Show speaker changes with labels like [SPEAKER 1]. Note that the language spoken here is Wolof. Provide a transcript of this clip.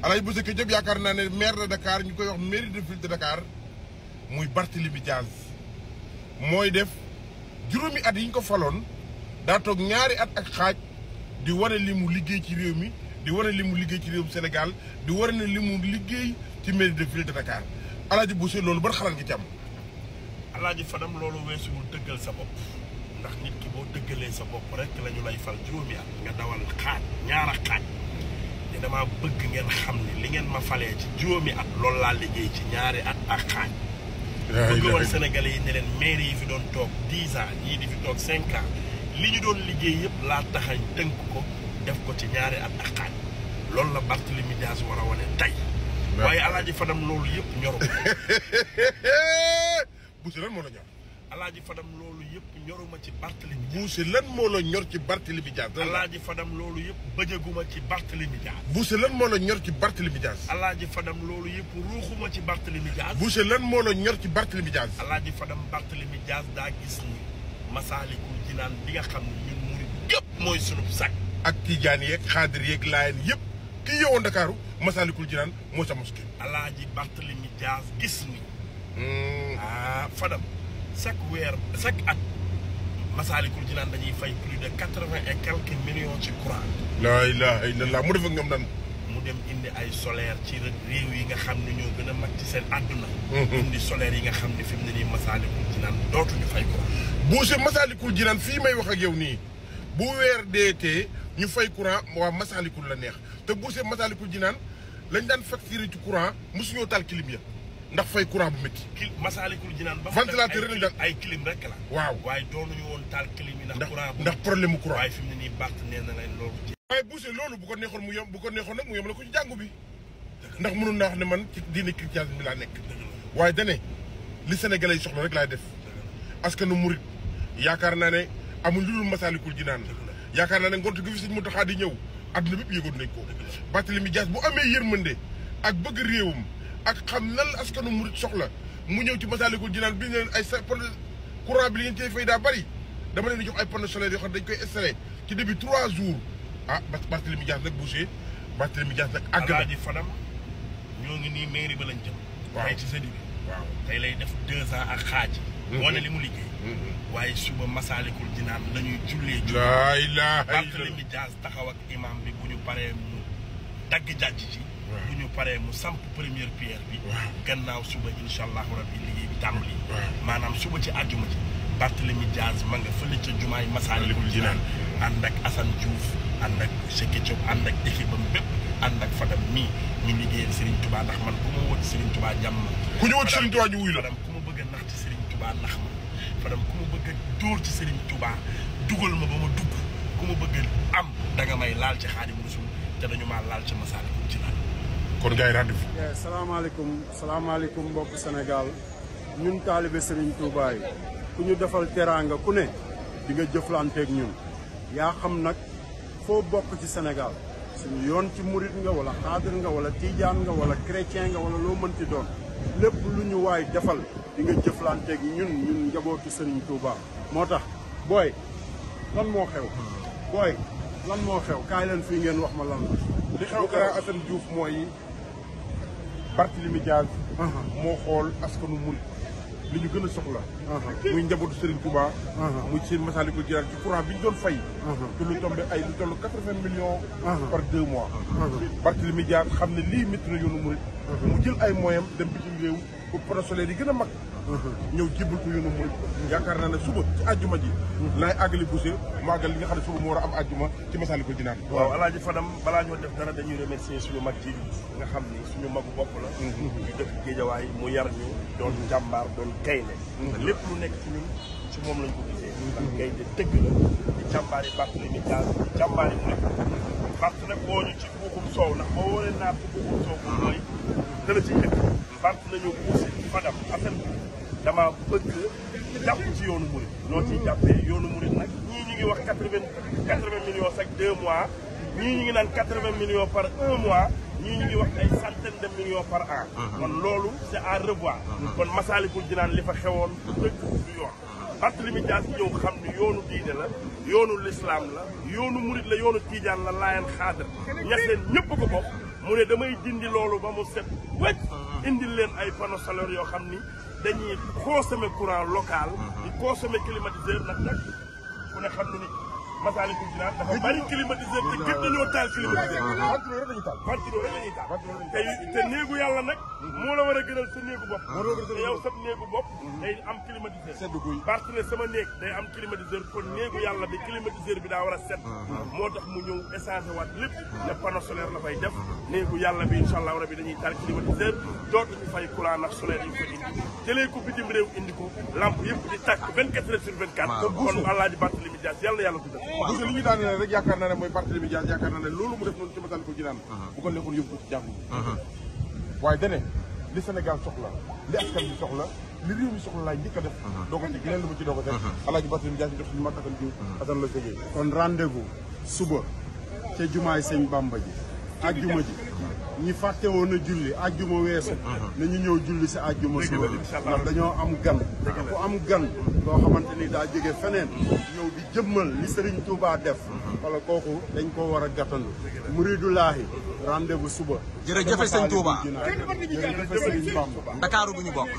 [SPEAKER 1] Alaaji Boucher Ketchup yaakaar naa ne maire de Dakar ñu koy wax mairie de ville de Dakar muy Barthélémy Dias mooy def juróomi at yi ñu ko faloon daa toog ñaari at ak xaaj di wane li mu liggéey ci réew mi di wane li mu liggéey ci réewum Sénégal di wane ne li mu liggéey ci mairie de ville de Dakar Alaaji Boucher loolu ban xalaat nga ci am.
[SPEAKER 2] Alaaji Fadam loolu weesuwul dëggal sa bopp ndax nit ki boo dëggalee sa bopp rek la ñu lay fal juróomi at nga dawal xaaj ñaara xaaj te dama bëgg ngeen xam ne li ngeen ma falee ci juróomi at loolu laa liggéey ci ñaari at ak xaaj. bëgg woon Sénégalais yi ne leen maire yi fi doon toog 10 ans ñii di fi toog 5 ans li ñu doon liggéey yëpp laa taxañ tënk ko def ko ci ñaari at ak xaaj loolu la Barthélémy Dias war a wane tey. waaye Alaaji Fadam loolu yëpp ñoru ko.
[SPEAKER 1] Boucher lan moo la ñor.
[SPEAKER 2] Alaaji Fadam loolu yëpp ñoruma ci Barthélémy Dias.
[SPEAKER 1] Boucher lan moo la ñor ci Barthélémy Dias.
[SPEAKER 2] Alaaji Fadam loolu yëpp bëjaguma ci Barthélémy Dias.
[SPEAKER 1] Boucher lan moo la ñor ci Barthélémy Dias.
[SPEAKER 2] Alaaji Fadam loolu yëpp ruuxuma ci Barthélémy Dias.
[SPEAKER 1] Boucher lan moo la ñor ci Barthélémy Dias.
[SPEAKER 2] Alaaji Fadam Barthélémy Dias daa gis ni Masaalikul Jinaan bi nga xam ne ñun murid yëpp mooy sunu sag.
[SPEAKER 1] ak Tijaan yeeg Xaadir yeeg Laayeen yëpp ki yeewoon Ndakaaru Masaalikul Jinaan moo sa mosquée.
[SPEAKER 2] Alaaji Barthélémy Dias gis ni. Fadam chaque at Masaalikul Jinaan dañuy fay plus de 80 et quelques millions ci courant.
[SPEAKER 1] laa ilaaha illallaah mu def ak ñoom nan.
[SPEAKER 2] mu dem indi ay solaire ci réew yi nga xam ne ñoo gën a mag ci seen àdduna. indi solaire yi nga xam ne fi mu ne nii Masaalikul Jinaan dootuñu fay courant.
[SPEAKER 1] Boucher Masaalikul Jinaan fii may wax ak yow nii bu weer deetee ñu fay courant waa Masaalikul la neex te Boucher Masaalikul Jinaan lañ daan facturé ci courant mosuñoo taal clim ya ndax fay courant bu métti.
[SPEAKER 2] Masaalikul Jinaan ba
[SPEAKER 1] ventilateur rek lañ daan
[SPEAKER 2] ay clim rek la.
[SPEAKER 1] waaw
[SPEAKER 2] waaye doonuñu woon taal clim yi ndax courant bu
[SPEAKER 1] ndax problème mu courant.
[SPEAKER 2] waaye fi mu ne nii Bart nee na leen loolu.
[SPEAKER 1] waaye Boucher loolu bu ko neexoon mu yom bu ko neexoon nag mu yom la ko ci jàngu bi ndax mënoon naa wax ne man ci diine christianisme bi laa nekk. waaye dane li Sénégalais yi soxla rek laay def askanu murit yaakaar naa ne amul lu dul Masaalikul Jinaan yaakaar naa ne ngont gi fi Sëñ Muntaxa di ñëw adduna bépp yëgoon nañ ko. Barthélémy Dias bu amee yërmande ak bëgg réewam ak xam lan askanu murit soxla mu ñëw ci Masaalikul Jinaan bi leen ay courant bi li ngeen cee fay daa bari dama leen di jox ay panneaux solaires yoo xam dañ koy installé ci début 3 jours Barthélémy Dias nag Boucher Barthélémy Dias nag àgg na.
[SPEAKER 2] Alaaji Fadam ñoo ngi nii mairie ba lañ jëm.
[SPEAKER 1] waaw
[SPEAKER 2] tey ci jeudi bi.
[SPEAKER 1] waaw
[SPEAKER 2] tey lay def 2 ans ak xaaj. wane li mu liggéey. waaye suba Masaalikul Jinaan la ñuy jullee.
[SPEAKER 1] laa ilaaha
[SPEAKER 2] Barthélémy Dias taxaw ak imam bi bu ñu paree mu dagg jàjj ji. bu ñu paree mu samp première pierre bi. gannaaw suba incha allahu rabbi liggéey bi tàmbali. maanaam suba ci àjjuma ji. Barthélémy Dias ma nga fële ca jumaay Masaalikul Jinaan ànd ak Assane Diouf ànd ak Boucher Ketchup ànd ak équipe am bépp ànd ak Fadam mii ñu liggéeyal Serigne Touba ndax man ku ma woo ci Serigne Touba jàmm ma.
[SPEAKER 1] ku ñu woo ci Serigne Touba ñu wuyu la.
[SPEAKER 2] Fadam ku ma bëgg a nax ci Serigne Touba nax ma Fadam ku ma bëgg a dóor ci Serigne Touba dugal ma ba ma dugg ku ma bëgg am danga may laal ci Xaadimu Rasuul te dañu maa laal ci Masaalikul Jinaan.
[SPEAKER 1] kon gars yi rendez-vous.
[SPEAKER 3] salaamaaleykum mbokk Sénégal ñun taalibe Serigne Touba yi ku ñu defal teraanga ku ne di nga jëflanteeg ñun yaa xam nag foo bokk ci Sénégal suñu yoon ci murit nga wala xaadir nga wala tijaan nga wala chrétien nga wala loo mënti doon lépp lu ñu waay defal di nga jëflanteeg ñun njabootu Serigne Touba. moo tax booy lan moo xew kaay leen fii ngeen wax ma lan la.
[SPEAKER 1] li xew Grand Assane Diouf mooy Barthélémy Dias moo xool askanu murit li ñu gën a soxla. muy njabootu Serigne Touba. muy seen Masaalikul Jinaan ci courant bi ñu doon fay. te lu tombé ay lu toll 80 millions. par 2 mois. Barthélémy Dias xam ne lii métti na yoonu murit. mu jël ay moyens dem bitim réew pour panneaux solaires yi gën a mag. ñëw jébbal ko yoonu murit. yaakaar naa ne suba ci àjjuma ji. laay àggali Boucher mu àggal li nga xam ne suba moo war a am àjjuma ci Masaalikul Jinaan.
[SPEAKER 2] waaw Alaaji Fadam balaa ñoo def dara dañuy remercier suñu mag ji nga xam ni suñu magu bopp la. ñu dëkk Géejawaay mu yar ñu doon jàmbaar doon gaynde lépp lu nekk ci ñun ci moom lañ ko gisee. ndax gaynde dëgg la di jàmbaar yi Barthélémy Dias di jàmbaar yi mu nekk. Bart nag boo ñu ci buuxum soow ndax boo wóoree naat ci buuxum soow bu mooy dala ci njëkk. Bart nañu Boucher Fadam Assane dama bëgg jàpp ci yoonu murit noo ciy jàppee yoonu murit nag ñii ñu ngi wax 80 millions chaque 2 mois ñii ñu ngi naan 80 millions par 1 mois ñii ñu ngi wax ay centaines de millions par an. kon loolu c'est à revoir. kon Masaalikul Jinaan li fa xewoon dëgg du yoon. Barthélémy Dias ñëw xam ni yoonu diine la yoonu lislaam la yoonu murit la yoonu tiijaan la laayeen xaadar ñaseen ñëpp ko bokk mu ne damay dindi loolu ba mu set wecc indil leen ay panneaux solaires yoo xam ni dañuy consommer courant local di consommer climatiseur nag ku ne xam ni Massalikul Jinaan dafa bari climatiseur te gën nañoo taal climatiseur ventilo rek la ñuy taal te néegu yàlla nag moo la war a gënal sa néegu bopp te yow sa néegu bopp day am climatiseur parce que sama néeg day am climatiseur kon néegu yàlla bi climatiseur bi daa war a set moo tax mu ñëw échangé waat lépp ne panneau solaire la fay def néegu yàlla bi incha allah rabi dañuy taal climatiseur dootuñu fay courant ndax solaire yi ko indi jëlee ko bitim réew indi ko lampe yëpp di tàkk 24 heures sur 24 kon Alaaji Barthélémy Dias yàlla na yàlla tuddal
[SPEAKER 1] parce que li ñu daanee rek yaakaar naa ne mooy Barthélémy Dias yaakaar naa ne loolu mu def noonu ci Massalikul Jinaan bu ko nekkoon yóbbu ko ci jàngu waaye dane li Sénégal soxla li askan bi soxla li réew mi soxla laay njëkk a def dooga ci geneen lu ma ci doog a def Alaaji Barthélémy Dias ñu jox suñu mag Assane Diouf Assane la jógee
[SPEAKER 3] kon rendez-vous suba ca jumaay sëñ Bamba ji ajjuma ji ñi fàtte woon a julli ajjuma weesu nañu ñëw julli si ajjuma suba ndax dañoo am gan ku am gan koo xamante ni daa jóge feneen ñëw di jëmmal li Serigne Touba def wala kooku dañ ko war a gàttandu muridulaahi rendez-vous suba
[SPEAKER 4] jërëjëf sëñ Touba
[SPEAKER 3] jërëjëf Serigne Bamba
[SPEAKER 4] Dakar bu ñu bokk